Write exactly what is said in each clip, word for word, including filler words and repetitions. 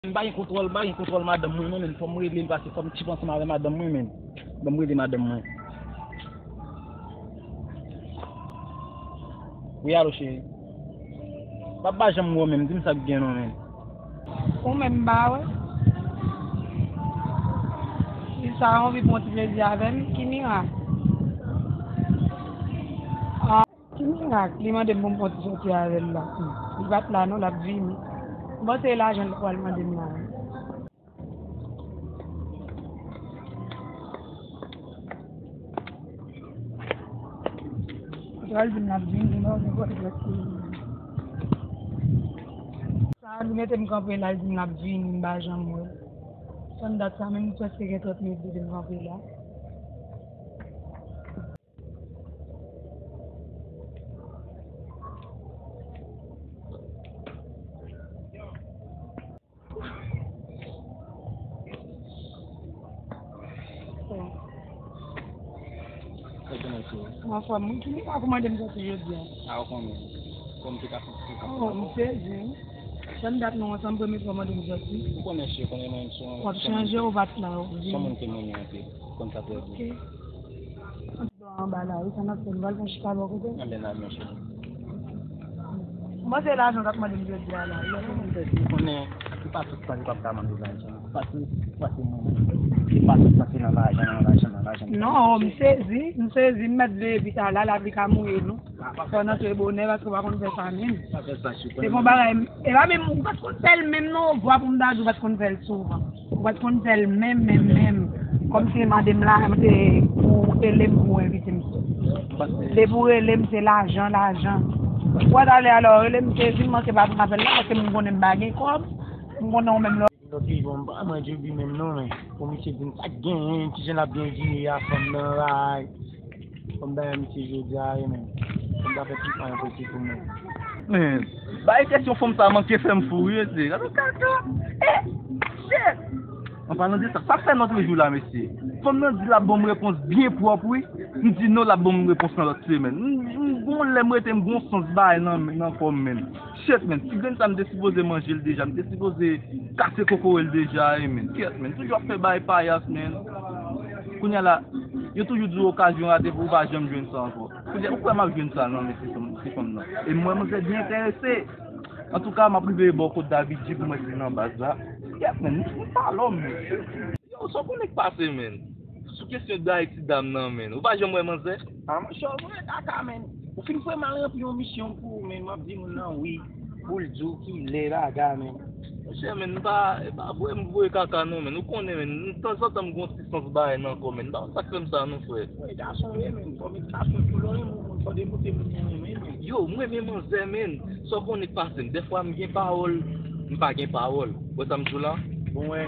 M pa gen kontwòl, m pa gen kontwòl madanm mwen non, men fò m rele l, paske fò m tchip ansanm avè madanm mwen, men. Ban m rele madanm mwen. Wi, alo, cheri. M ap pa janm wè w menm, di m sa k gen non, men. Ou menm m pa wè. Li sa anvi pran ti plezi avè m, ki mirak? Ah, ki mirak? Li mande m pou m pran ti sòti avè l la. Li pa t la non, l ap vini. M panse e lajan l pral mande m la. Pral di m l ap vini, non, li pote prèske vini. Sa, li mete m kanpe la, li di m l ap vini, m pa janm wè l. Tann dat sa, menm li prèske gen trant minit depi m kanpe la. Anfòm, wi, ki mirak ou mande m sòti jodi a? A, ou konnen. Kòm te ka fè sa. Oh, m sezi, wi. Tann dat nou ansanm, premye fwa w mande m sòti. Ou konnen, cheri, konnen mwen sou. W ap chanje, ou pa t la, ou vini. Sou moun ke mwen ye, anpil. Ou konn sa trè byen. Ok. Anba la, wi, sa n ap fè, nou pral pran chita bò kote. Anben, n al, monchè. Mwen se lajan w t ap mande m jodi a la, wi. Ou konnen, se pa tout tan li p ap ka mande w lajan. Se pa tout, se pa tout moman. Se pa tout tan se nan lajan, nan lajan, nan lajan. Non, m sezi, m sezi, m mèt veye epi talè, lapli ka mouye nou. Fò n antre bonè, paske w pa konn fè sa menm. Pa fè sa, cheri. Se bon bagay, e pa menm, ou pa t konn fè l menm non, vwa pou m ta di w pa t konn fè l souvan. Ou pa t konn fè l menm, menm, menm. Kòm se mande m la, m te pou rele m pou w envite m. Depi w rele m, se lajan, lajan. Ou pa t ale alò, rele m, se vin manke pa pran apèl la, paske m konnen m pa gen kòb. M konnen ou menm lè. Lòt li, bon, m pa manje bi menm non, men. Pou misye di m sa k genyen, kijan l ap byen vire a fanm nan, ray. Fò m bay misye jodi a, wi, men. Fò m ta fè plis anyen posib pou mwen. Men, bay kesyon fanm sa manke fè m fou, wi, mesye. Gade kaka. Eh, shit! An palan de sa, sa k fè n antre jou la, mesye? Fanm nan di l ap ban m repons byen pwòp, wi. M di non, l ap ban m repons nan lòt semèn. M, m, gon lè m rete, m gon sans bay nan, nan kò m, men. Shit, men. Ti grenn sa, m te sipoze manje l deja. M te sipoze kase kokoye l deja, wi, men. Kyèt, men. Toujou ap fè bay payas, men. Kounye a la, yo toujou di w okazyon rate pou ou pa janm jwenn sa ankò. Kounye a, ou kwè m ap jwenn sa nan men ti fanm, ti fanm nan? E m wè manzè byen enterese. Antouka, m ap rive bò kot David G pou m wè si l nan baz la. Yèp, men, m pa lòm, men. Yo, sa w konnen k pase, men? Sou kesyon day ti dam nan, men. Ou pa janm wè manzè? A, monchè, ou vre kaka, men. Ou fin fè m al ranpli yon misyon pou ou, men. M ap di moun nan wi. Pou l di w ki lè bagay, men. Monchè, men, m pa, e pa vre m voye kaka non, men. Ou konnen, men, tanzantan m gon ti sans bagay nan kò, men. M pa konn sa k fè m sa non, frè. Wi, gason w ye, men. Fò m gason tou lè w renmen yon moun, fò demoute moun nan renmen, men. Yo, m renmen manzè, men. Sa w konnen k pase m. Dèfwa m gen pawòl, m pa gen pawòl. Wè sa m di w la? Bon, wè.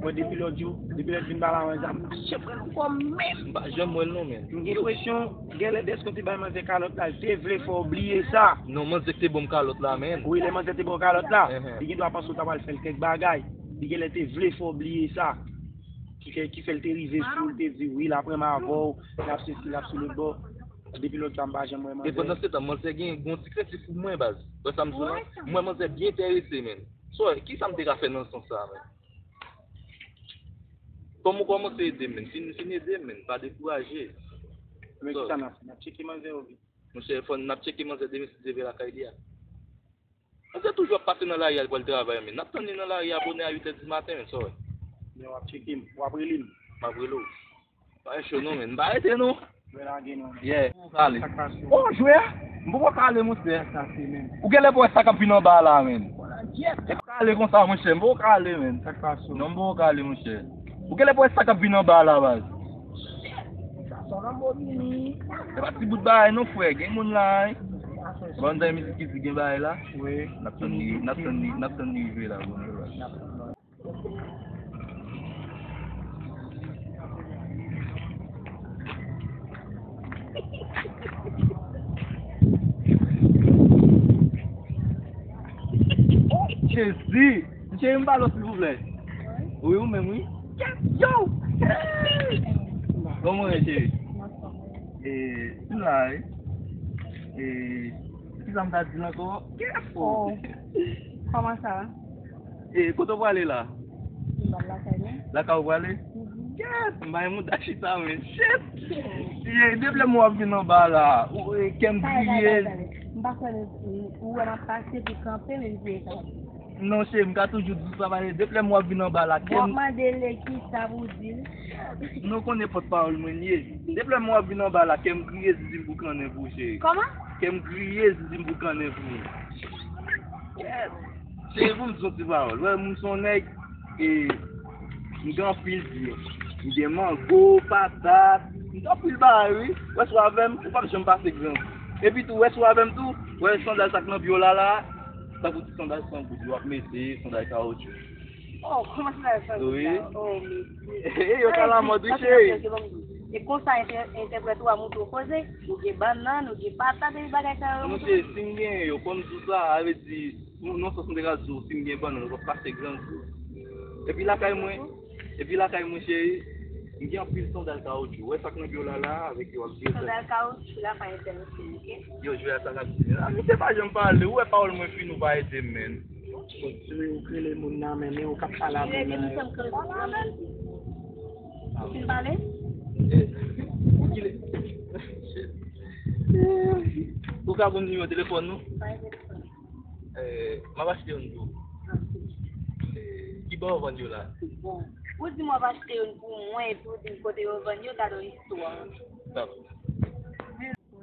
Mwen depi lòt jou, depi lè l vin ba la, mwen sa m mache pran l kò menm. M pa janm wè l non, men. M gen enpresyon, genlè dèske w te bay manzè kalòt la, l te vle fè w bliye sa. Non, manzè k te ban m kalòt la, men. Wi, lè manzè te ba w kalòt la, li gen dwa panse w ta pral fè l kèk bagay. Li genlè te vle fè w bliye sa. Ki fè, ki fè l te rive sou w, l te di, wi, l ap renmen avè w, l ap sesi, l ap sou lòt bò. Depi lòt jou a, m pa janm wè manzè. E pandan se tan, manzè gen, gen yon ti krentif pou mwen, baz. Wè sa m di w la? Mwen, manzè byen enterese, men. So, kisa m te ka fè nan sans sa, men? Kòm ou kòmanse ede m, men. Fin, fin ede m, men. Pa dekouraje. Men kisa n ap fè? N ap tcheke manzè yo vit. Monchè, fò n ap tcheke manzè demen si Dye vle lakay li a. Manzè toujou ap pase nan lari a, li pral travay, men. N ap tann li nan lari a bonè a uit è di maten, men, sa w wè. Men w ap tcheke m, w ap rele m. M ap rele w. Pa gen cho non, men. M pa rete non. Jwe lage non, men. Yeah. Ou ka ale. Sa k pase? Oh, jwe a? M poko ka ale, monchè. Sa se, men. Ou genlè pa wè sa k ap vin anba a la, men. Ou ka ale konsa, monchè. M poko ka ale, men. Sa k pase? Non, m poko ka ale, monchè. Ou genlè pa wè sa k ap vin anba a la, baz. Sa sòt anbo vini. Se pa ti bout bagay non, frè. Gen moun la, wi. Bon, nan mizik ki di gen bagay la. Wi. N ap tann li, n ap tann li, n ap tann li rive la, bon, baz. Oh, Jezi! Cheri m, pale w, silvouplè. Wi, ou menm, wi. Yo! Kòman w ye, cheri? E, m la, wi. E, kisa m ta di l ankò? Oh. Kòman sa? E kote w prale la? M pral lakay mwen. Lakay ou prale? Mhm. Yes, m bay mouda chita men. Shit! Ye, depi lè m wè w ap vin anba la, ou, e, kè m griye. M pa kwè ou wè m ap pase pou kanpe men m griye sa. Non, cheri, m ka toujou di w sa, paske depi lè m wè w ap vin anba la, kè m. W ap mande l kisa pou di l. Non, konnen pòtpawòl mwen ye. Depi lè m wè w ap vin anba la, kè m griye, zizi m boukannen pou ou, cheri. Kòman? Kè m griye, zizi m boukannen pou ou. Yes. Cheri, pou m di yon ti pawòl. Wè, m se yon nèg, e, m gen anpil byen. M gen mango, patat, m gen anpil bagay, wi. Wè, si w avè m, ou p ap janm pase grangou. Epi tou, wè, si w avè m tou, wè, sandal sa k nan pye w la, la, tankou ti sandal san goud, yo ap mete, sandal kawotchou. Oh, kòman sandal san goud la? Wi. Oh, mesye. E, yo ka lamòd, wi, cheri. E konsa, entè-, entèprèt ou a montre w koze, ou gen bannann, ou gen patat, epi bagay sa yo. Non, cheri, si m gen yo, kòm sou sa, a vle di, Non, non, sa se te ka di w, si m gen bannann, w ap pase grangou. Epi lakay mwen, epi lakay mwen, cheri, m gen anpil sandal kawotchou. Wè sa k nan pye w la, la, avèk yo ap jwe. Sandal kawotchou la pa enterese m, oke? Yo jwe a sa k ap di. A, misye pa janm pale. Ou wè pawòl mwen fini, ou pa ede m, menn. Bon, si ou krele moun nan, men, men ou k ap pale a moun nan. Ou fin pale? Eh, ou kile. Ou ka ban m nimewo telefòn nou? Eh, m ap achte youn tou. Eh, ki bò yo vann yo la? Bon, ou di m w ap achte youn pou mwen, epi ou di m kote yo vann yo, gade yon istwa. Stop.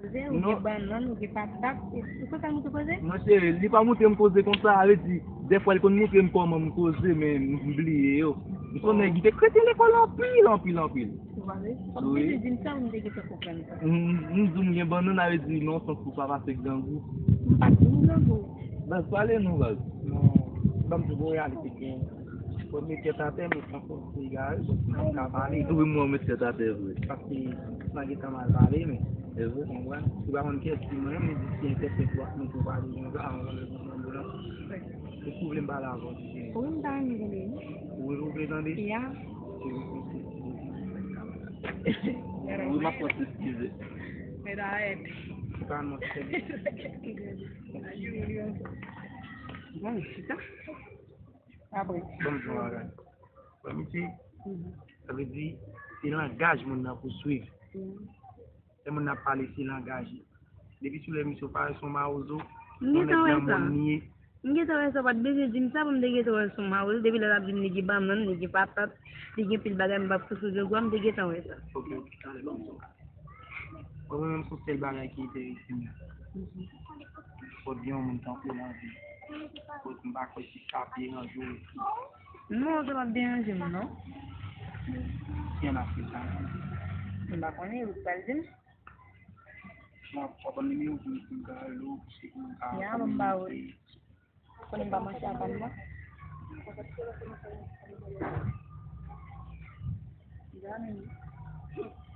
Koze, ou gen bannann, ou gen patat, e, ou konn sa l montre koze? Non, cheri, li pa montre m koze konsa, sa vle di, dèfwa li konn montre m kòman m koze, men m bliye yo. M se yon nèg ki te krete lekòl anpil, anpil, anpil. Ou pa vle? Wi. Ou te di m sa, ou m te gentan konprann sa. M, m di w m gen bannann, sa vle di nan yon sans pou pa pase grangou. M pa di w grangou. Baz, pale non, baz. Non. Ban m di w yon reyalite gen. Fò m met tèt atè, men san fòs pou egare, paske m pa ka pale. Wi, mwen met tèt atè vre. Paske san gentan mal pale, men. E vre. Ou konprann? Ou pa konn kiyès ki mwen, men di si entèprèt ou ap montre w pale konsa, mwen konn lè konprann ou lan. Èske w vle m pale avè w? Wi, m ta renmen tande. Ou vle, ou vle tande? Ya. Wi, m ap fòs eskize. Mèt arèt. Ou pa non, se bon. Bon, chita. Apre. Bon, bon, bagay. Bon, misye, sa vle di, se langaj moun nan pou swiv. Lè moun nan ap pale, se langaj li. Depi sou lè misye parèt se yon mawozo, yon nèg nan mòn li ye. M gentan wè sa, ou pa t bezwen di m sa pou m te gentan wè se yon mawozo. Depi lè l ap di m li gen bannann, li gen patat, li gen pil bagay, m p ap soufri grangou a, m te gentan wè sa. Ok, ok, talè, ban m di w. Mwen menm, se yon sèl bagay ki enterese m. Fò gen yon moun tankou w nan vi. Fò m pa kwè si sa ap deranje w. Non, sa p ap deranje m, non. Si an ap fè sa. M pa konnen, ou pral di m. Bon, w ap ban m nimewo pou m ka rele w, pou se pou m ka kominike. Konnen m pa manti a pa m nan.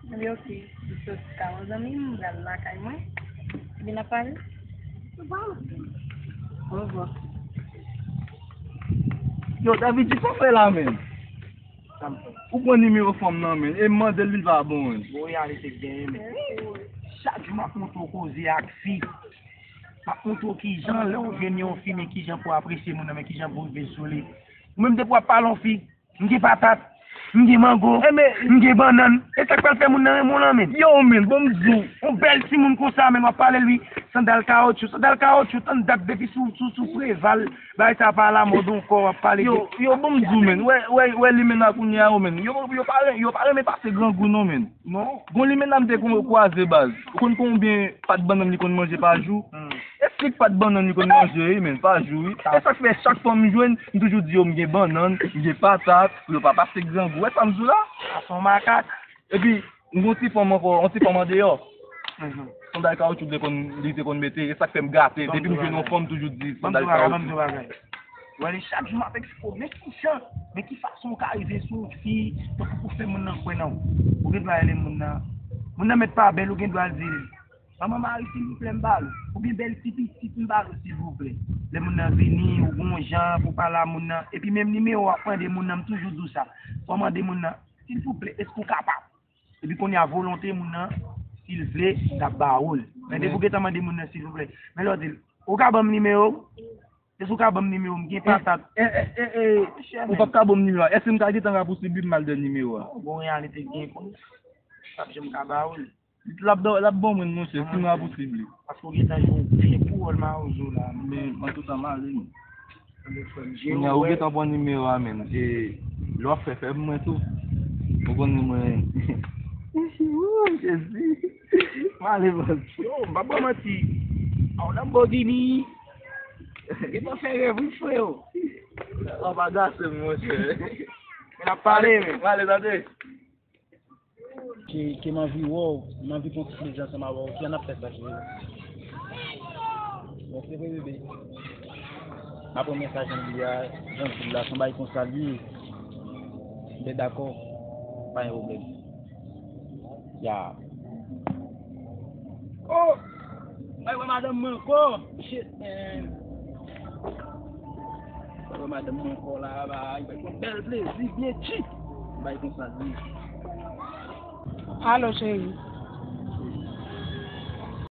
Anben, ok. M sot ka yon zanmi m, m pral lakay mwen. Epi n ap pale. Orevwa. Yo, David, sa w fè la menm? Ou pran nimewo fanm nan menm, e m mande l, li pa bon menm. Bon, reyalite k genyen menm. Chak jou m ap montre w koze ak fi. M ap montre w kijan lè w jwenn yon fi, men kijan pou w apresye moun nan, men kijan pou w rive sou li. Ou menm depi w ap pale yon fi, m gen patat, m gen mango, m gen bannann. E sa k pral fè moun nan renmen w lan menm? Yo, menm, bon, m di w. Yon bèl timoun konsa, menm w ap pale l, wi. Sandal kawotchou, sandal kawotchou, tann dat depi sou, sou, sou Preval, bagay sa pa alamòd ankò, w ap pale de. Yo, yo, bon, m di w, menm. Wè, wè, wè, limena kounye a, yo, menm. Yo, yo pa, yo pa renmen pase grangou, non, menm. Non. Gon limena m te kon kwaze baz. Ou konn konbyen pat bannann li konn manje pa jou? Hmm. E fik pat bannann li konn manje, wi, men, pa jou, wi. E sa k fè chak fwa m jwenn, m toujou di yo m gen bannann, m gen patat, pou yo pa pase grangou. Wè sa m di w la? Sa se yon makak. Epi, m gon ti fanm ankò, yon ti fanm andeyò. Mhm. Sandal kawotchou li te konn, li te konn mete, e sa k fè m gate. Depi m jwenn yon fanm, m toujou di sandal kawotchou. Wè, li chak jou m ap eksplike w. Men ki jan, men ki fason w ka rive sou yon fi, tankou pou fè moun nan kwè nan ou. Ou gen dwa rele moun nan. Moun nan mèt pa bèl, ou gen dwa di l, "Manman Mari, silvouplè, m ba l." Oubyen bèl ti pitit, "M ba l, silvouplè." Lè moun nan vini, ou gon jan pou pale a moun nan. Epi menm nimewo w ap mande moun nan, m toujou di w sa. Fò w mande moun nan, "Silvouplè, èske w kapab?" Epi kounye a, volonte moun nan, si l vle, l ap ba ou l. Men depi w gentan mande moun nan, "Silvouplè." Men lè w di l, "Ou ka ban m nimewo w?" Èske w ka ban m nimewo m? Gen patat. Eh, eh, eh, eh, eh, ou p ap ka ban m nimewo a. Èske m ka gentan rapousib li pou m al de nimewo a? Bon, reyalite gen konn. P ap janm ka ba ou l. L ap ban, l ap ban mwen l, monchè, si m rapousib li. Paske w gentan jwe yon vye pou wòl mawozo la. Men, antouka, m ale, men. Kounye a, ou gentan pran nimewo a, menm. E lè w ap fè, fè pou mwen tou. Ou konnen mwen. Wou, Jezi. M ale, bòs. Yo, m pa ba w manti. A w Lamborghini. Gentan fè rèv, wi, freo. An pa gase m, monchè. Men n ap pale, men. M ale, tande. Ke, ke m anvi wè w, m anvi pran ti plezi ansanm avè w. Ki jan n ap fè sa, cheri? Bon, se vre, bebe. M ap pran mesaj an li a, jan l di l la, se yon bagay konsa l ye. M byen dakò, pa gen pwoblèm. Ya. Oh! Bay wè madanm mwen ankò. Shit, man. Bay wè madanm mwen ankò la, bay, bay yon bèl plezi, byen tchip. Bay konsa l ye. Alo, cheri.